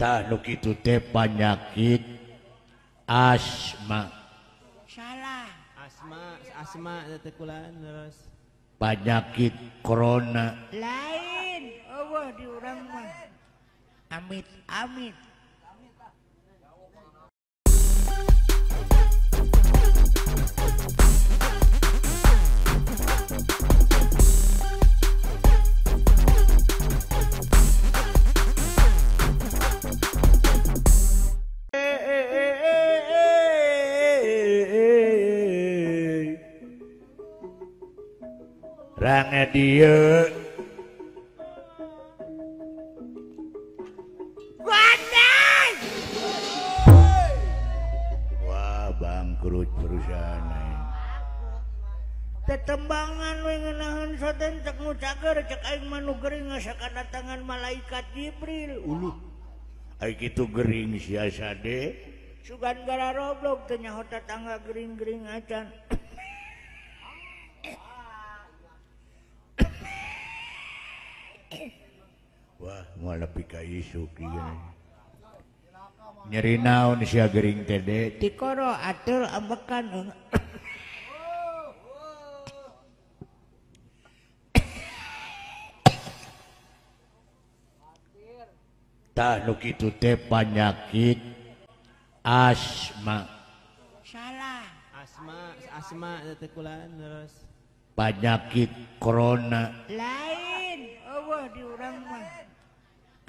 Tah nu kitu teh panyakit asma. Salah. Asma, asma teh kulaan terus. Penyakit corona. Lain, eueuh di urang mah. Amit amit. Range dieu. Wah, bangkrut perusahaan aing. Tetembangan we ngeunaheun soten cek nu cager cek aing mah nu gering asa kadatangan malaikat Jibril. Uluh. Ai kitu gering sia sade. Sugan gararoblog teu nyaho tatangga gering-gering acan. Wah, moal nepi ka isuk ieu. Nyeri naon sia gering teh de? Tikoro ateul ambekan. Tah nu kitu teh panyakit asma. Salah. Asma, asma teh kulaan terus. Penyakit corona. Lain, eueuh di urang mah.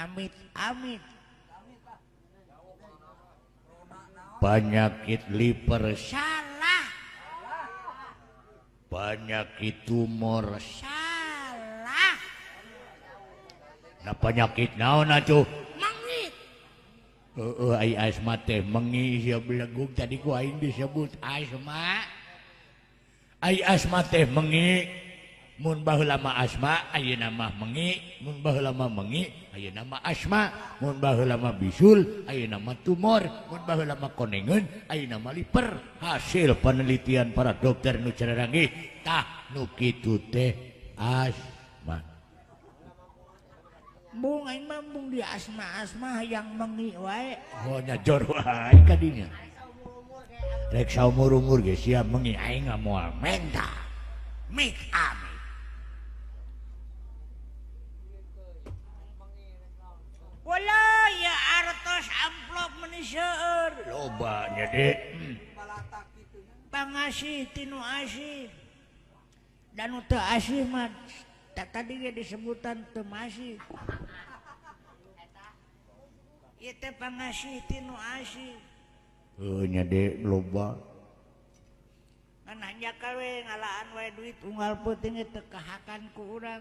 Amit amit. Penyakit liver. Salah. Penyakit tumor. Salah. Nah penyakit naon atuh? Mengi. Heeh, ai asma teh mengi sia belegug tadi ku aing disebut asma. Ai asma teh mengi. Mun baheula mah asma ayeuna mah mengi, mun baheula mah mengi ayeuna mah asma, mun baheula mah bisul ayeuna mah tumor, mun baheula mah konengeun ayeuna mah liver. Hasil penelitian para dokter nu cararanggih tah nu kitu teh asma. Bung aing mah bung di asma-asma hayang mengi wae. Oh nya jor wae ka dinya. Rek saumur-umur ge sia mengi aing moal menta. Mik amit. Wala ya artos amplop meni seueur. Loba nya de. Pangasih tinu asih. Dan nu teu asih mah tadi ge disebutan teu masih. Ieu teh pangasih tinu asih. Heuh nya de loba. Ngan hanjak we ngalaan wae duit unggal peuting teu kahakan ku urang.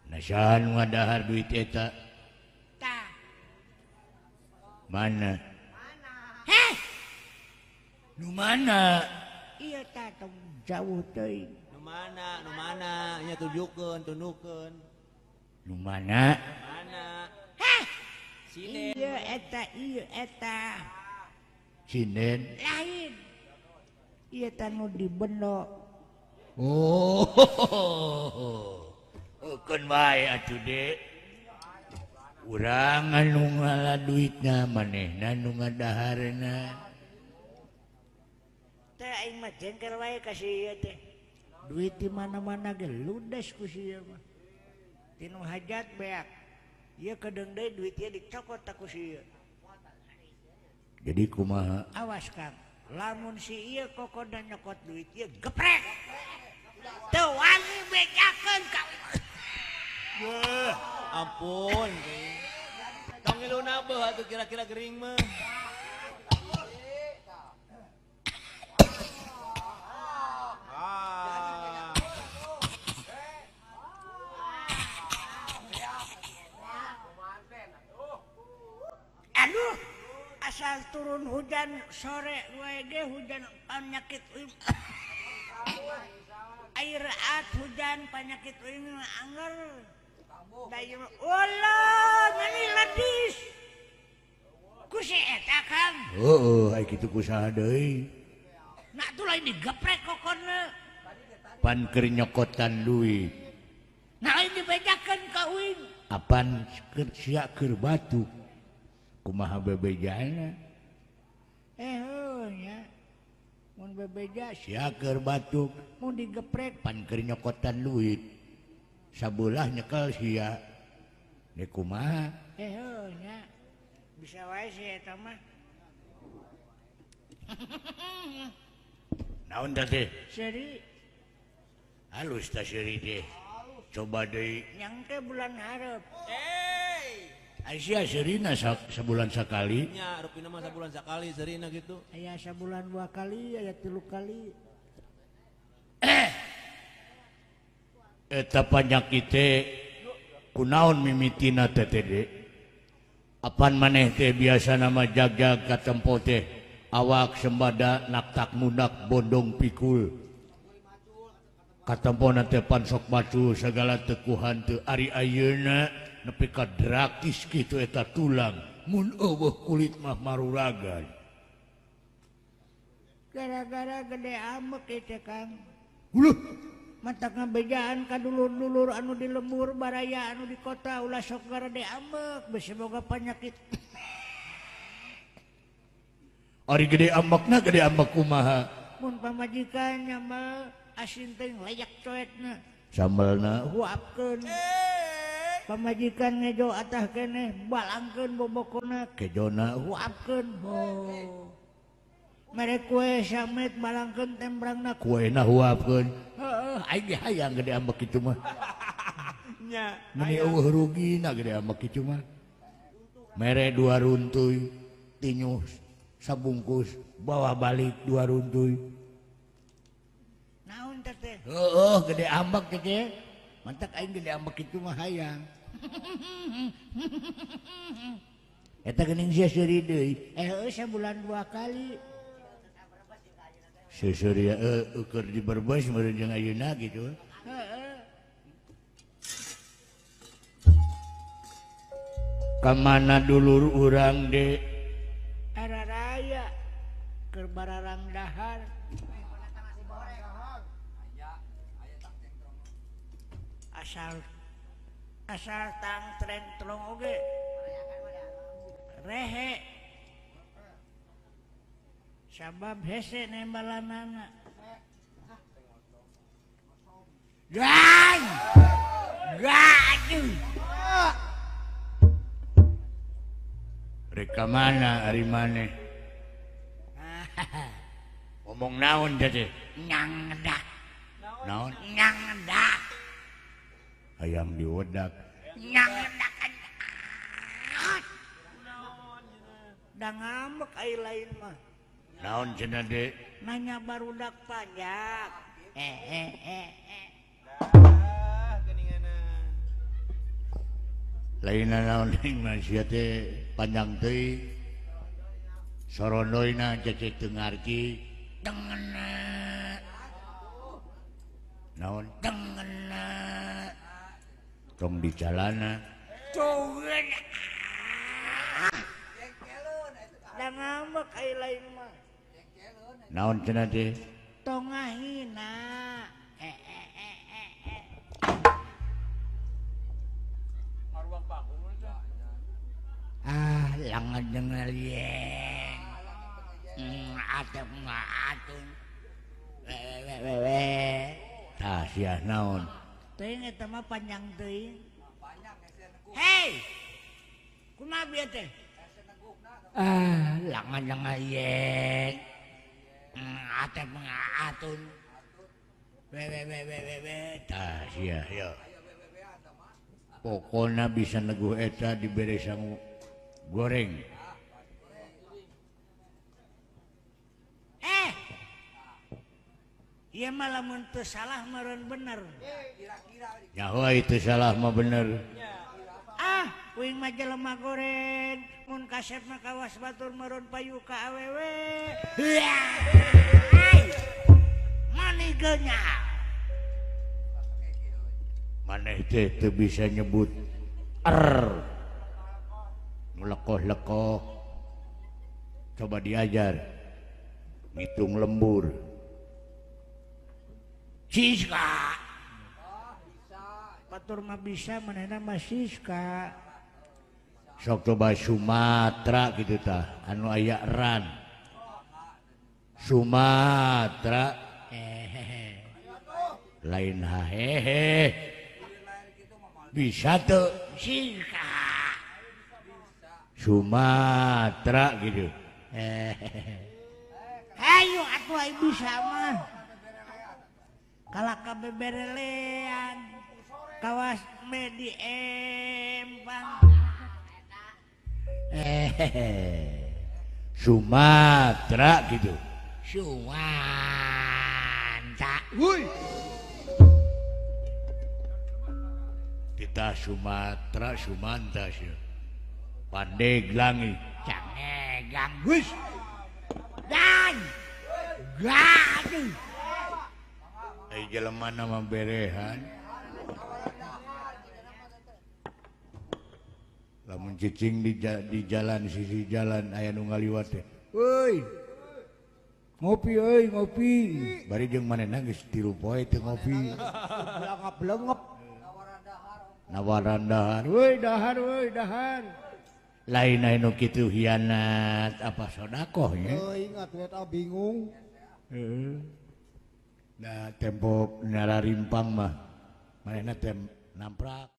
Nah, nu ngadahar duit eta. Tah. Mana? Heh. Nu mana? Ieu tah tong jauh teuing. Nu mana? Nu mana? Nya tunjukkeun, tundukeun. Nu mana? Mana? Heh. Sinden. Ieu eta, ieu eta. Sinden. Lain. Ieu tah nu dibendo. Oh. Keun wae atuh de. Urang anu ngala duitna manehna nu ngadaharna. Teh aing mah jengkel wae ka si ieu teh. Duit di mana-mana ge ludes ku si ieu mah. Tinu hajat beak. Ieu kedeung deui duit ieu dicokot ku si ieu. Jadi kumaha? Awas Kang, lamun si ieu kokoda nyokot duit ieu geprek. Teu wani bejakeun ka. Wah, ampun. Tong ngeluna beuh atuh kira-kira gering mah. Aduh, asal turun hujan sore wae ge hujan penyakit air at hujan penyakit uing anger. Dayu ulah mani ledis. Ku si eta Kang. Heueuh, ai kitu ku saha deui? Nah tuh lain digeprek kokona. Pan keur nyokotan duit. Nah lain dibejakeun ka uing. Apan sia keur batuk kumaha bebejana nya mun bebeja sia keur batuk mun digeprek pan keur nyokotan duit sabelah nyekel sia ne kumaha nya bisa wae sih eta mah naon teh seuri halus tah seuri teh coba deui nyangke bulan hareup. Aisyah seurina sabulan sakali. Nya rupina mah sabulan sakali seurina gitu. Aya sabulan 2 kali, aya 3 kali. Eta panyakit teh kunaon mimitina teh teh. Apan maneh teh biasana mah jagjag ka tempo teh awak sembada naktak mundak bondong pikul. Katempona teh pansok batu segala tekuhan teu ari ayeuna nepi ka drakis kitu eta tulang mun eueuh kulit mah maruragan gara-gara gede amek ieu Kang. Uluh matak ngabejaan ka dulur-dulur anu di lembur baraya anu di kota ulah sok garede amek bisi boga panyakit. Ari gede amekna gede amek kumaha mun pamajikan nyamel asin teh layak coetna sambelna huapkeun pamajikan ngejo atah keneh balangkeun bobokona kejona huapkeun oh mere kue samet balangkeun tembrangna kuena huapkeun heuh aing ge hayang gede ambek kitu mah nya meuni eueuh rugina gede ambek kitu mah mere 2 runtuy tinyuh sabungkus bawa balik 2 runtuy. Heeh, gede ambek teh. Mantak aing gede ambek kitu mah hayang. Eta geuning sia seuri deui. Heueuh sabulan 2 kali. Seuseuri keur di Brebes meureun jeung ayeuna gitu. Heeh. Ka mana dulur urang de? Araraya keur bararang dahar. Asal asal tang tren telung oge rehe sabab hese nembalanana gan gaduh rek ka mana ari maneh ngomong naon teh nyangdak naon nyangdak hayang diwedak nyangdak da ngambek ai lain mah naon cenah de nanya barudak pajak lain naon mah sia teh panjang teuing sorondoyna cece teu ngarti dengena naon dengena tong di calana da ngambek ai lain mah naon cenah teh tong ngahina ah langan dengar yen atep ngatun we tah sia naon teuing eta mah panjang teuing hei kumaha bieu teh ah langan dengar yen atep ngatun we we we we tah sia yo pokona bisa neguh eta dibere sangu goreng. Ieu mah lamun teu salah meureun bener. Nyaho itu salah mah bener. Ah, uing mah jelema goreng, mun kasep mah kawas batur meureun payu ka awewe. Mani geunya. Maneh teh teu bisa nyebut er. Lekoh-lekoh coba diajar ngitung lembur Siska Batur mah bisa manehna mah Siska. Sok coba Sumatera gitu tah anu aya ran. Sumatera lain hahehe. Bisa tuh Siska. Sumatera gitu. Ayo atuh ai bisa mah. Kalah ka beberelean. Kawas medi empang. Sumatera gitu. Suwanta. Wuih. Kita Sumatera Sumanta sih. Pandeglangi. Cangegang. Wis. Dan. Gaduh. Ai jelema mah berehan. Lamun cicing di jalan sisi jalan aya nu ngaliwat teh. Woi. Ngopi euy, ngopi. Bari jeung manehna geus 3 poe teu ngopi. Blengep-blengep. Nawaran dahar, woi dahar, woi dahar. Lain aya nu kitu hianat apa sedekah nya. Euy ingat eta bingung. Heeh. Nah tempo nararimpang mah manehna teh namprak.